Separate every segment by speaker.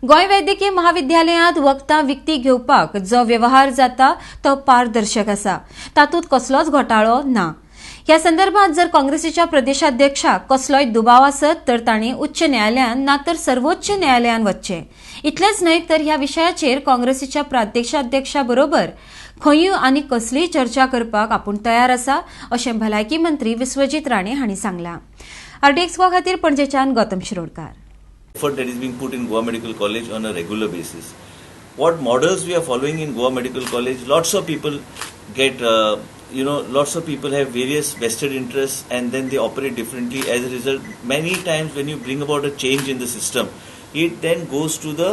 Speaker 1: गोंय वैद्यकीय महाविद्यालयांत वखदां विकती घेवपाक जो व्यवहार जाता तो पारदर्शक आसा, तातूंत कसलोच घोटाळो ना. ह्या संदर्भात जर काँग्रेसीच्या प्रदेशाध्यक्षाक कसलोय दुबाव आसत तर तांणी उच्च न्यायालयान ना तर सर्वोच्च न्यायालयान वच्चें. इतलेंच न्हय तर ह्या विशयाचेर काँग्रेसीच्या प्रदेशाध्यक्षा बरोबर खंयूय आनी कसलीय चर्चा करपाक आपूण तयार आसा अशें भलायकी मंत्री विश्वजीत राणे हांणी सांगलां. आरटीएक्स गोवा खातीर पणजेच्यान Gautam Shirodkar.
Speaker 2: Effort that is being put in Goa Medical College on a regular basis. What models we are following in Goa Medical College, lots of people get, lots of people have various vested interests and then they operate differently. As a result, many times when you bring about a change in the system, it then goes to the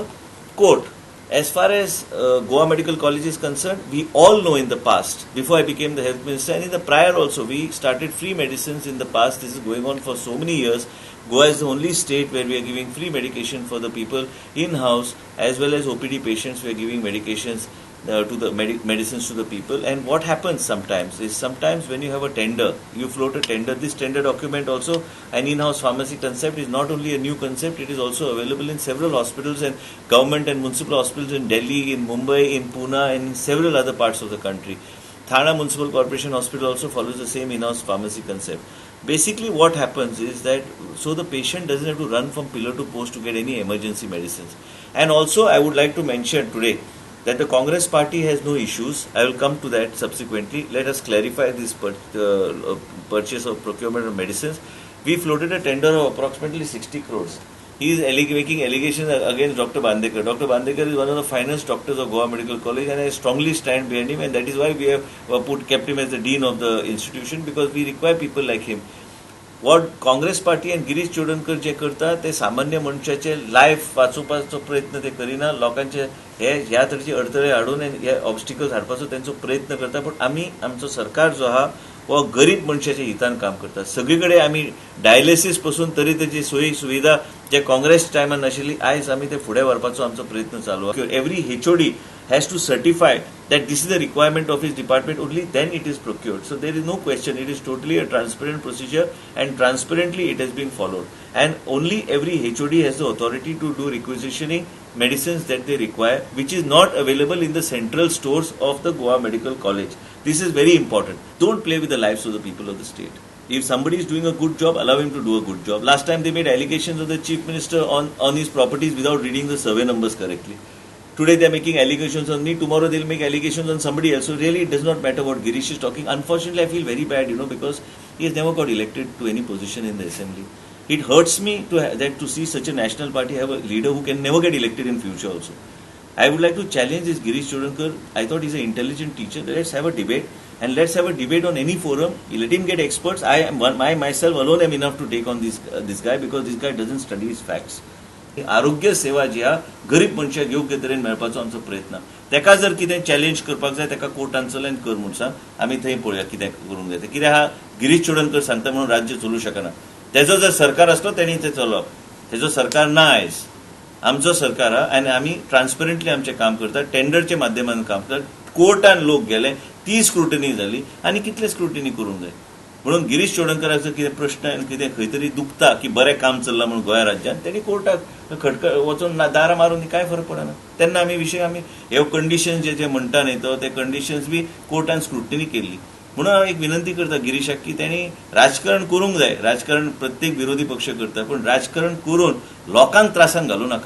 Speaker 2: court. As far as Goa Medical College is concerned, we all know in the past, before I became the health minister and in the prior also, we started free medicines in the past. This is going on for so many years. Goa is the only state where we are giving free medication for the people in-house as well as OPD patients. We are giving medications to the medicines to the people. And what happens sometimes is, sometimes when you have a tender, you float a tender. This tender document also, an in-house pharmacy concept is not only a new concept, it is also available in several hospitals and government and municipal hospitals in Delhi, in Mumbai, in Pune, and in several other parts of the country. Thana Municipal Corporation Hospital also follows the same in-house pharmacy concept. Basically, what happens is that so the patient doesn't have to run from pillar to post to get any emergency medicines. And also, I would like to mention today that the Congress party has no issues. I will come to that subsequently. Let us clarify this purchase of procurement of medicines. We floated a tender of approximately 60 crores. He is making allegations against Dr. Bandekar. Dr. Bandekar is one of the finest doctors of Goa Medical College, and I strongly stand behind him, and that is why we have put kept him as the dean of the institution, because we require people like him. What Congress party and Girish Chodankar जे करता ते सामान्य मनशाचे life वाचोवपाचो प्रयत्न ते करिना. लोकांचे हे ह्या तरेचे अडथळे हाडून हे ऑब्स्टिकल्स हाडपाचो तेंचो प्रयत्न करता. पूण आमी, आमचो सरकार जो आहा हो गरीब मनशाच्या हितान काम करता. सगळी कडेन आमी डायलिसीस पसून तरेतरेची सोयी सुविधा जे काँग्रेस टायमान नाशिल्ली, आयज आमी ते फुडें व्हरपाचो आमचो प्रयत्न चालू आहा. Every HOD has to certify that this is the requirement of his department, only then it is procured. So there is no question, it is totally a transparent procedure and transparently it has been followed. And only every HOD has the authority to do requisitioning medicines that they require, which is not available in the central stores of the Goa Medical College. This is very important. Don't play with the lives of the people of the state. If somebody is doing a good job, allow him to do a good job. Last time they made allegations of the chief minister on his properties without reading the survey numbers correctly. Today they are making allegations on me, tomorrow they'll make allegations on somebody else. So really it does not matter what Girish is talking. Unfortunately, I feel very bad, because he has never got elected to any position in the assembly. It hurts me that to see such a national party have a leader who can never get elected in future also. I would like to challenge this Girish Chodankar. I thought he's an intelligent teacher. Let's have a debate, and let's have a debate on any forum. Let him get experts. I am one, I myself alone am enough to take on this guy, because this guy doesn't study his facts. आरोग्य सेवा जी आहा गरीब मनशाक योग्य तरेन मेळपाचो आमचो प्रयत्न. तेका जर कितें चॅलेंज करपाक जाय, तेका कोर्टान चल आनी कर म्हूण सांग. आमी थंय पळोवया कितें करूंक जाय तें. कित्याक आहा, गिरीश चोडणकर सांगता म्हणून राज्य चलूं शकना. तेजो जर सरकार आसलो तेणी तें चलोवप. तेजो सरकार ना. आयज आमचो सरकार आहा आनी आमी ट्रान्सपरंटली आमचें काम करता, टेंडरच्या माध्यमान काम करता. कोर्टान लोक गेले, ती स्क्रुटनी जाली आनी कितले स्क्रुटनी करूंक जाय. म्हणून गिरीश चोडणकराचो कितें प्रश्न आनी कितें खंय तरी दुखता की बरें काम चल्लां म्हणून गोंया राज्यान, तेणी कोर्टाक खटक वचून दारां मारून कांय फरक पडना. तेन्ना आमी विशय आमी ह्यो कंडिशन्स जे जे म्हणटा न्ही तो ते कंडिशन्स बी कोर्टान स्क्रुटनी केल्ली. म्हणून हांव एक विनंती करता गिरीशाक की तेणी राजकारण करूंक जाय. राजकारण प्रत्येक विरोधी पक्ष करता, पूण राजकारण करून लोकांक त्रासान घालूं नाका.